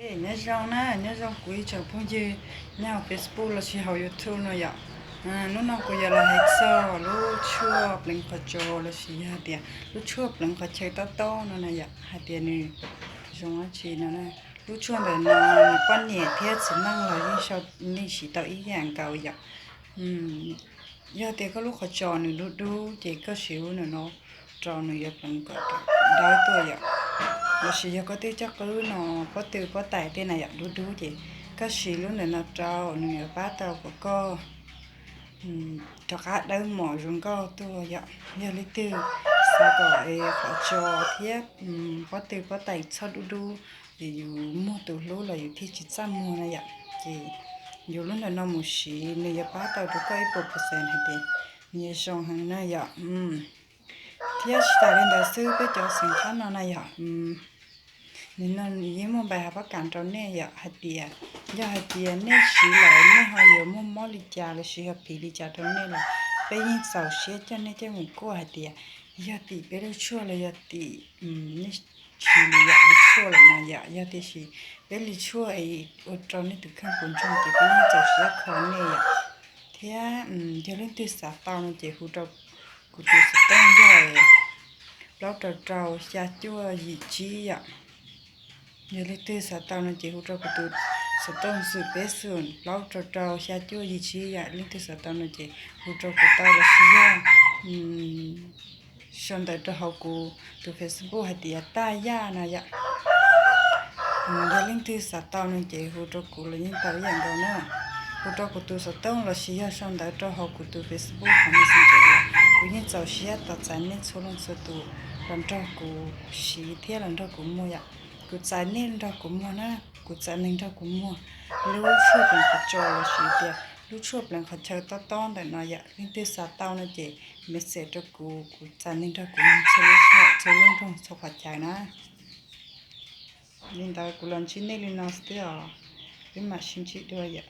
Nyob zoo na, nyob zoo kuv ib tsoom phooj ywg nyob hauv Facebook lossis hauv YouTube no yom. Hnub no kuv yuav los hais txog lub tshuaj pleev qhov tsos lossis yog tias lub tshuaj pleev qhov chaw tob tob no na yom, hais tias nws zoo dab tsi no na. Lub tshuaj ntawm no nws poj niam thiab txiv neej los yeej siv tau ib yam nkaus yom. Yog tias koj lub qhov tsos nws dub dub ces koj siv lub ntawm no rau nws yuav pleev kom dawb tuaj yom. Lossis yog koj tej coj qwb no pob tw pob tais tej na yom dub dub ces koj siv lub ntawm no rau nws yuav pab tau kom koj rov qab dawb mos zoo nkauj tuaj yom. Yog leej twg xav kom qhov tsos thiab pob tw pob tais txhob dub dub, ces yus muag tus hlub los yus thiaj tsis txaj muag na yom. Ces yus lub ntawm no mus siv nws yuav pab tau rau koj ib puas percent hais tias nws yuav zoo heev na yom. Thiab tsis tas li ntawd xwb, peb cov xeem qab no na yom, nws no nws yeej muaj npais hav pab kam rau nej yom, hais tias yog hais tias nej siv lawm nej ho yuav muaj mob li cas lossis ho phiv li cas rau nej los peb yeej txaus siab coj nej coj mus kuaj hais tias yog tim peb lub tshuaj los yog tim nej siv lwm yam lub tshuaj lawm no yom. Yog tiam sis peb lub tshuaj es ua rau nej tus kheej puas ntsoog ces peb yeej txaus siab kho nej yom. Thiab yog leej twg xav tau no ces hu rau kuv tus xov tooj yog plaub rau rau xya cuaj yim tsib yom. Yog leej twg xav tau no ces hu rau kuv tus xov tooj xwm peb xwm plaub rau rau xya cuaj yim tsib yom. Leej twg xav tau no ces hu rau kuv tau lossis yog sau ntawv rau hauv kuv tus Facebook hais tias Taj Yaj no yom. Yog leej twg xav tau no ces hu rau kuv los yeej tau ib yam nkaus na. Hu rau kuv tus xov tooj lossis yog sau ntawv rau hauv kuv tus Facebook hauv Messenger los kuv yeej txaus siab tos txais nej txhua leej txhua tus los nrog kuv siv thiab los nrog kuv muag yom. Kuv txais nej nrog kuv muag na, kuv txais neeg nrog kuv muag lub tshuaj pleev qhov tsos lossis tias lub tshuaj pleev qhov chaw tob tob ntawm no yom. Leej twg xav tau no ces message rau kuv, kuv txais neeg nrog kuv muag txhua lub sij hawm txhua lub nroog txhua qhov chaw na. Li ntawd kuv los ntsib nej li no xwb os, peb mam sib ntsib dua yom.